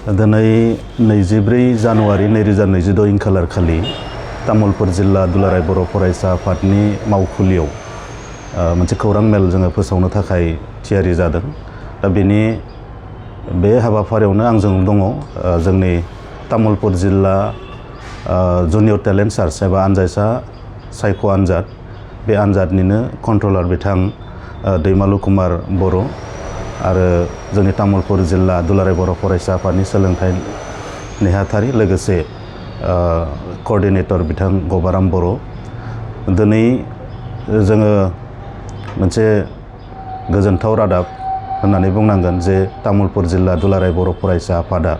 दिनै 24 जानुवारि 2026 इंखालार खालि तामुलपुर जिल्ला दुलाराय बर' फरायसा आफादनि मावखुलियाव मोनसे खौरां मेल जोङो फोसावनो थाखाय थियारि जादों। दा बेनि बे हाबाफारियावनो आंजों दङ जोंनि तामुलपुर जिल्ला जुनियर टेलेन्ट सार्च एबा आनजायसा सायख' आनजाद बे आनजादनिनो कन्ट्रलार बिथां दैमालु कुमार बर' आरो जोंनि तामुलपुर जिल्ला दुलाराय बर' फरायसा आफादनि सोलोंथाइ नेहाथारि लोगोसे कअर्डिनेटर बिथां गबाराम बर'। दिनै जोङो मोनसे गोजोनथाव रादाब होननानै बुंनांगोन जे तामुलपुर जिल्ला दुलाराय बर' फरायसा आफादा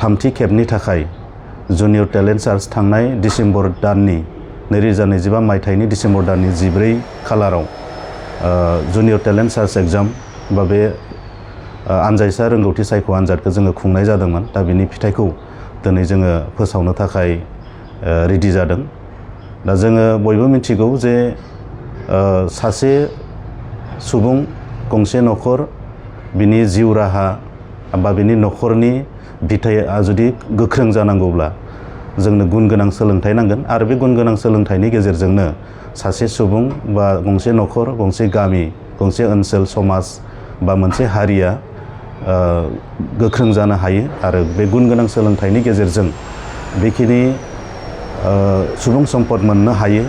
थामथि खेबनि थाखाय जुनियर टेलेन्ट सार्च थांनाय डिसेम्बर दाननि 2025 मायथाइनि डिसेम्बर दाननि 14 खालाराव जुनियर टेलेन्ट सार्च एग्जाम बा बे आनजायसा रोंगौथि सायख' आनजादखौ जोङो खुंनाय जादोंमोन। दा बिनि फिथाइखौ दिनै जोङो फोसावनो थाखाय रेडि जादों। दा जोङो बयबो मिथिगौ जे सासे सुबुं गंसे न'खर बिनि जिउ राहा बा बिनि न'खरनि बिथाया जुदि गोख्रों जानांगौब्ला जोंनो गुन गोनां सोलोंथाइ नांगोन आरो बे गुन गोनां सोलोंथाइनि गेजेरजोंनो सासे सुबुं बा गंसे न'खर गंसे गामि गंसे ओनसोल समाज बा मोनसे हारिया गोख्रों जानो हायो आरो बे गुन गोनां सोलोंथाइनि गेजेरजों बेखिनि सुबुं सम्पद मोननो हायो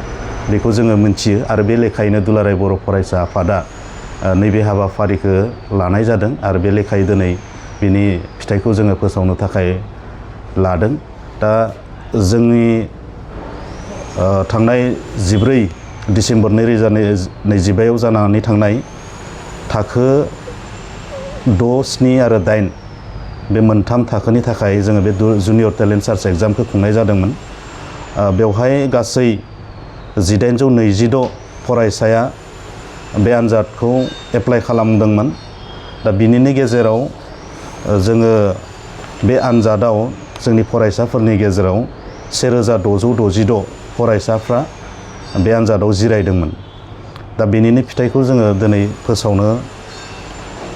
बेखौ जोङो मिथियो आरो बे लेखायैनो दुलाराय बर' फरायसा आफादा नैबे हाबाफारिखौ लानाय जादों आरो बे लेखायै दिनै बिनि फिथाइखौ जोङो फोसावनो थाखाय लादों। दा जोंनि थांनाय 14 डिसेम्बर 2025 जानानै थांनाय थाखो 6, 7 आरो 8 बे मोनथाम थाखोनि थाखाय जोङो बे जुनियर टेलेन्ट सार्च एग्जामखौ खुंनाय जादोंमोन। बेवहाय गासै 1826 फरायसाया बे आनजादखौ एप्लाइ खालामदोंमोन। दा बिनिनो गेजेराव जोङो बे आनजादाव जोंनि फरायसाफोरनि गेजेराव 1666 फरायसाफ्रा बे आनजादाव जिरायदोंमोन। दा बेनिनो फिथाइखौ जोङो दिनै फोसावनो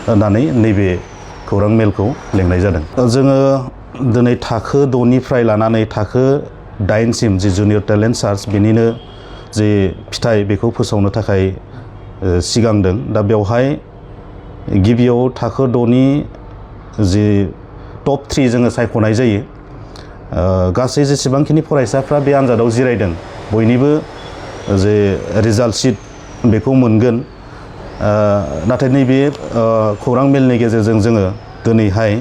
होननानै नैबे खौरां मेलखौ लेंनाय जादों। जोङो दिनै थाखो 6निफ्राय लानानै थाखो 8सिम जि जुनियर टेलेन्ट सार्च बेनिनो जि फिथाइ बेखौ फोसावनो थाखाय सिगांदों। दा बेवहाय गिबियाव थाखो 6नि जि टप 3 जोङो सायख'नाय जायो। गासै जेसेबांखिनि फरायसाफ्रा बे आनजादाव जिरायदों बयनिबो जे रिजाल्ट शीट बेखौ मोनगोन। नाथाय नैबे खौरां मेलनि गेजेरजों जोङो दिनैहाय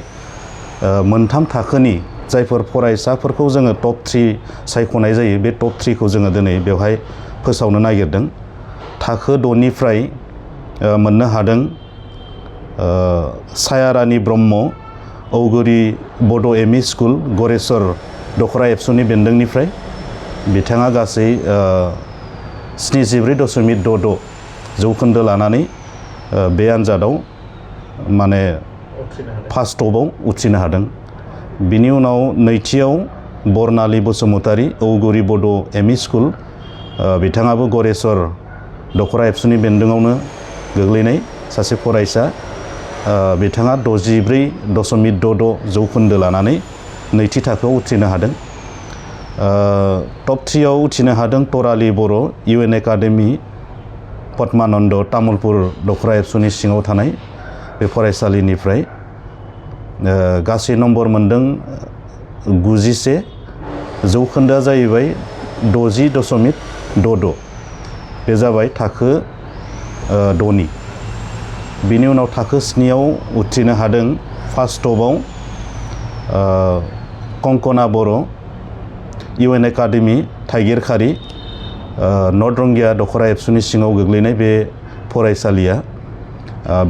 मोनथाम थाखोनि जायफोर फरायसाफोरखौ जोङो टप 3 सायख'नाय जायो बे टप 3खौ जोङो दिनै बेवहाय फोसावनो नागिरदों। थाखो 6निफ्राय मोननो हादों सायारानि ब्रह्म औगुरि बड' एमइ स्कुल गरेस्वर दखरा एबसुनि बेन्दोंनिफ्राय बिथाङा गासै 74.66 जौखोन्दो लानानै बे आनजादाव माने फार्स्ट टपआव उथ्रिनो हादों। बिनि उनाव नैथियाव बरनालि बसुमतारी औगुरि बड' एमइ स्कुल बिथाङाबो गरेस्वर दखरा एबसुनि बेन्दोङावनो गोग्लैनाय सासे फरायसा। बिथाङा 64.66 जौखोन्दो लानानै नैथि थाखोआव उथ्रिनो हादों। टप 3आव उथ्रिनो हादों तराली बर' इउएन एकाडेमि पद्मानन्द तामुलपुर दखरा एबसुनि सिङाव थानाय बे फरायसालिनिफ्राय गासै नम्बर मोनदों 91। जौखोन्दोआ जाहैबाय 60.66 बे जाबाय थाखो 6नि। बिनि उनाव थाखो 7आव उथ्रिनो हादों फार्स्ट टपआव कंकना बर' इउएन एकाडेमि थाइगिरखारि नर्थ रंगिया दखरा एबसुनि सिङाव गोग्लैनाय बे फरायसालिया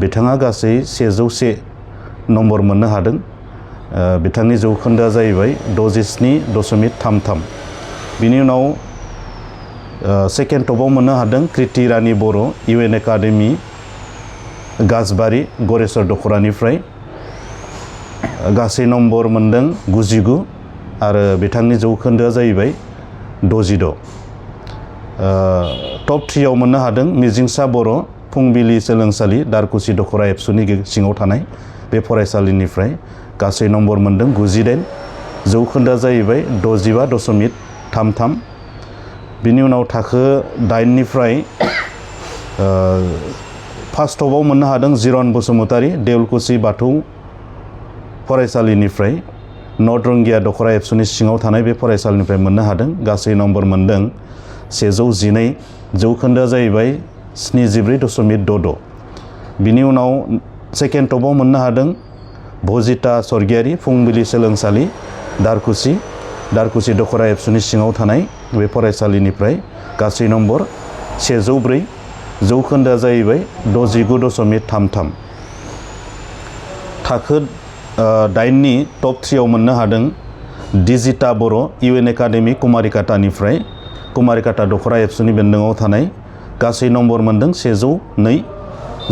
बिथाङा गासै 101 नम्बर मोननो हादों। बिथांनि जौखोन्दोआ जाहैबाय 67.33। बिनि उनाव सेकेन्ड टपआव मोननो हादों कृति रानी बर' इउएन एकाडेमि गाजबारि गरेस्वर दखरानिफ्राय गासै नम्बर मोनदों 99 आरो बिथांनि जौखोन्दोआ जाहैबाय 66। टप 3आव मोननो हादों मिजिंसा बर' फुंबिलि सोलोंसालि दारकुसि दखरा एबसुनि सिङाव थानाय बे फरायसालिनिफ्राय गासै नम्बर मोनदों 98 जौखोन्दोआ जाहैबाय 65.33 बिनि उनाव थाखो 8 निफ्राय फार्स्ट टपआव मोननो हादों जिरन बसुमतारी देउलकुसि बाथौ फरायसालिनिफ्राय नर्थ रंगिया दखरा एबसुनि सिङाव थानाय बे फरायसालिनिफ्राय मोननो हादों गासै नम्बर मोनदों 112 जौखोन्दोआ जाहैबाय 74.66 बिनि उनाव सेकेन्ड टपआव मोननो हादों भजिता स्वर्गियारि फुंबिलि सोलोंसालि दारकुसि दखरा एबसुनि सिङाव थानाय बे फरायसालिनिफ्राय गासै नम्बर 104 जौखोन्दोआ जाहैबाय 69.33 थाखो 8 नि टप 3 आव मोननो हादों दिजिता बर' इउएन एकाडेमि कुमारिकाटानिफ्राय कुमारिकाटा दखरा एबसुनि बेन्दोङाव थानाय गासै नम्बर मोनदों 102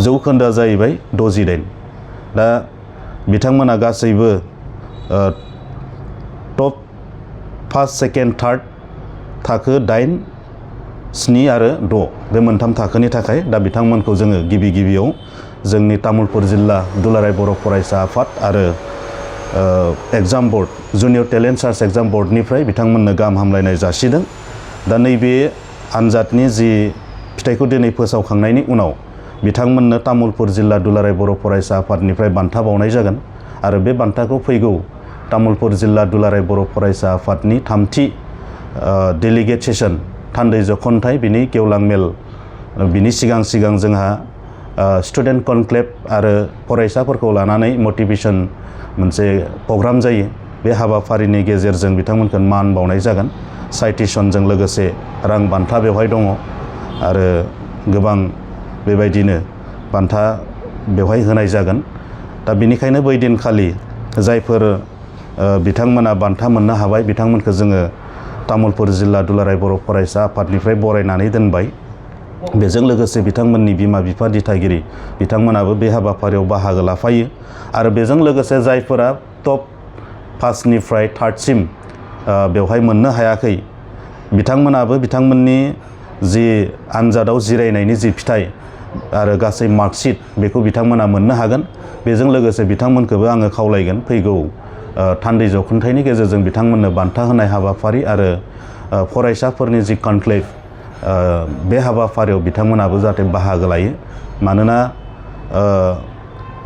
जौखोन्दोआ जाहैबाय 68 दा बिथांमोना गासैबो टप फार्स्ट सेकेन्ड थार्ड थाखो 8, 7 आरो 6 बे मोनथाम थाखोनि थाखाय दा बिथांमोनखौ जोङो गिबियाव जोंनि तामुलपुर जिल्ला दुलाराय बर' फरायसा आफाद आरो exam board junior talent search exam बोर्डनिफ्राय बिथांमोननो गाहाम हामलायनाय जासिदों दा नैबे आनजादनि जि फिथाइखौ दिनै फोसावखांनायनि उनाव बिथांमोननो तामुलपुर जिल्ला दुलाराय बर' फरायसा आफादनिफ्राय बान्था बावनाय जागोन आरो बे बान्थाखौ फैगौ तामुलपुर जिल्ला दुलाराय बर' फरायसा आफादनि 3थि डेलिगेट सेसन थान्दै जखनथाय बिनि गेवलां मेल बिनि सिगां जोंहा स्टुडेन्ट कनक्लेभ आरो फरायसाफोरखौ लानानै मटिभेशन मोनसे प्रग्राम जायो बे हाबाफारिनि गेजेरजों बिथांमोनखौ मान बावनाय जागोन साइटेशनजों लोगोसे रां बान्था बेवहाय दङ आरो गोबां बेबायदिनो बान्था बेवहाय होनाय जागोन दा बेनिखायनो बै दिनखालि जायफोर बिथांमोना बान्था मोननो हाबाय बिथांमोनखौ जोङो तामुलपुर जिल्ला दुलाराय बर' फरायसा आफादनिफ्राय बरायनानै दोनबाय बेजों लोगोसे बिथांमोननि बिमा बिफा दिथागिरि बिथांमोनाबो बे हाबाफारियाव बाहागो लाफायो आरो बेजों लोगोसे जायफोरा टप 5 निफ्राय 3 सिम बेवहाय मोननो हायाखै बिथांमोनाबो बिथांमोननि जि आनजादाव जिरायनायनि जि फिथाइ आरो गासै मार्कशीट बेखौ बिथांमोना मोननो हागोन बेजों लोगोसे बिथांमोनखौबो आङो खावलायगोन फैगौ थान्दै जखनथायनि गेजेरजों बिथांमोननो बान्था होनाय हाबाफारि आरो फरायसाफोरनि जि कनक्लेभ बे हाबाफारियाव बिथांमोनाबो जाहाथे बाहागो लायो मानोना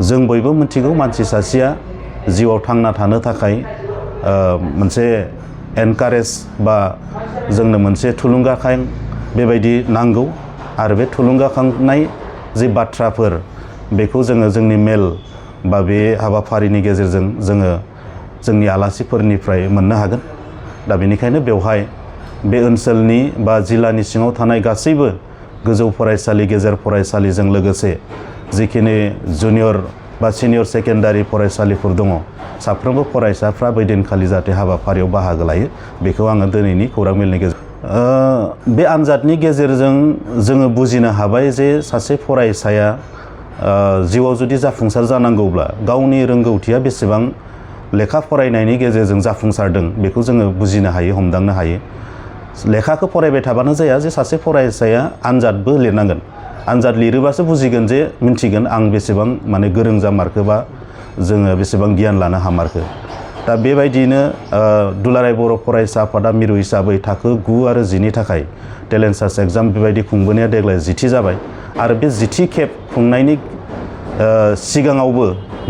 जों बयबो मिथिगौ मानसि सासेया जिउआव थांना थानो थाखाय मोनसे एनकारेज बा जोंनो मोनसे थुलुंगाखां बेबायदि नांगौ आरो बे थुलुंगाखांनाय जि बाथ्राफोर बेखौ जोङो जोंनि मेल बा बे हाबाफारिनि गेजेरजों जोङो जोंनि आलासिफोरनिफ्राय मोननो हागोन दा बेनिखायनो बेवहाय बे ओनसोलनि बा जिल्लानि सिङाव थानाय गासैबो गोजौ फरायसालि गेजेर फरायसालिजों लोगोसे जिखिनि जुनियर बा सिनियर सेकेन्डारि फरायसालिफोर दङ साफ्रोमबो फरायसाफ्रा बै दिनखालि जाहाथे हाबाफारियाव बाहागो लायो बेखौ आङो दिनैनि खौरां मेलनि गेजेरजों बे आनजादनि गेजेरजों जोङो बुजिनो हाबाय जे सासे फरायसाया जिउआव जुदि जाफुंसार जानांगौब्ला गावनि रोंगौथिया बेसेबां लेखा फरायनायनि गेजेरजों जाफुंसारदों बेखौ जोङो बुजिनो हायो हमदांनो हायो लेखाखौ फरायबाय थाबानो जाया जे सासे फरायसाया आनजादबो लिरनांगोन आनजाद लिरोबासो बुजिगोन जे मिन्थिगोन आं बेसेबां माने गोरों जामारखो बा जोङो बेसेबां गियान लानो हामारखो दा बेबायदियैनो दुलाराय बर' फरायसा आफादा मिरु हिसाबै थाखो 9 आरो 10 नि थाखाय टेलेन्ट सार्च एग्जाम बेबायदि खुंबोनाया देग्लाय 10थि जाबाय आरो बे 10थि खेब खुंनायनि सिगाङावबो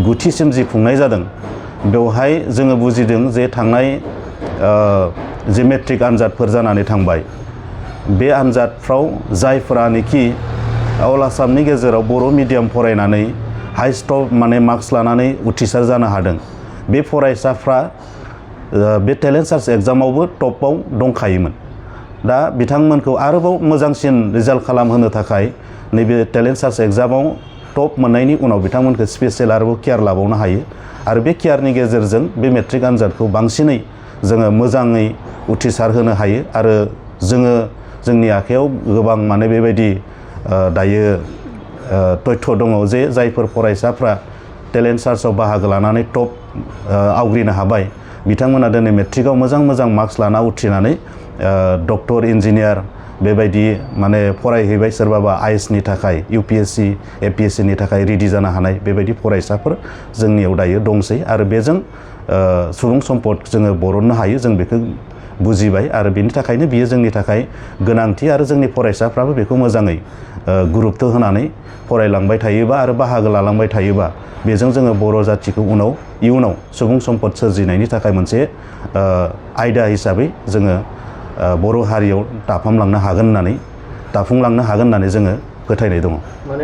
9थिसिम जि खुंनाय जादों बेवहाय जोङो बुजिदों जे थांनाय जे मेट्रिक आनजादफोर जानानै थांबाय बे आनजादफ्राव जायफोरानोखि अल आसामनि गेजेराव बर' मिडियाम फरायनानै हाइस्ट माने मार्क्स लानानै उथ्रिसार जानो हादों बे फरायसाफ्रा बे टेलेन्ट सार्च एग्जामावबो टपआव दंखायोमोन दा बिथांमोनखौ आरोबाव मोजांसिन रिजाल्ट खालामहोनो थाखाय नैबे टेलेन्ट सार्च एग्जामाव टप मोननायनि उनाव बिथांमोनखौ स्पेसियेल आरोबाव केयार लाबावनो हायो आरो बे केयारनि गेजेरजों बे मेट्रिक आनजादखौ बांसिनै जोङो मोजाङै उथ्रिसार होनो हायो आरो जोङो जोंनि आखायाव गोबां माने बेबायदि दायो तथ्य दङ जे जायफोर फरायसाफ्रा टेलेन्ट सार्चआव बाहागो लानानै टप आवग्रिनो हाबाय बिथांमोना दिनै मेट्रिकआव मोजां मार्क्स लाना उथ्रिनानै डक्टर इन्जिनियार बेबायदि माने फरायहैबाय सोरबाबा आइएसनि थाखाय UPSC APSCनि थाखाय रेडि जानो हानाय बेबायदि फरायसाफोर जोंनियाव दायो दंसै आरो बेजों सुबुं सम्पद जोङो बरननो हायो जों बेखौ बुजिबाय आरो बेनि थाखायनो बियो जोंनि थाखाय गोनांथि आरो जोंनि फरायसाफ्राबो बेखौ मोजाङै गुरुत्व होनानै फरायलांबाय थायोबा आरो बाहागो लालांबाय थायोबा बेजों जोङो बर' जाथिखौ इयुनाव सुबुं सम्पद सोरजिनायनि थाखाय मोनसे आयदा हिसाबै जोङो बर' हारियाव दाफुंलांनो हागोन होननानै जोङो फोथायनाय दङ।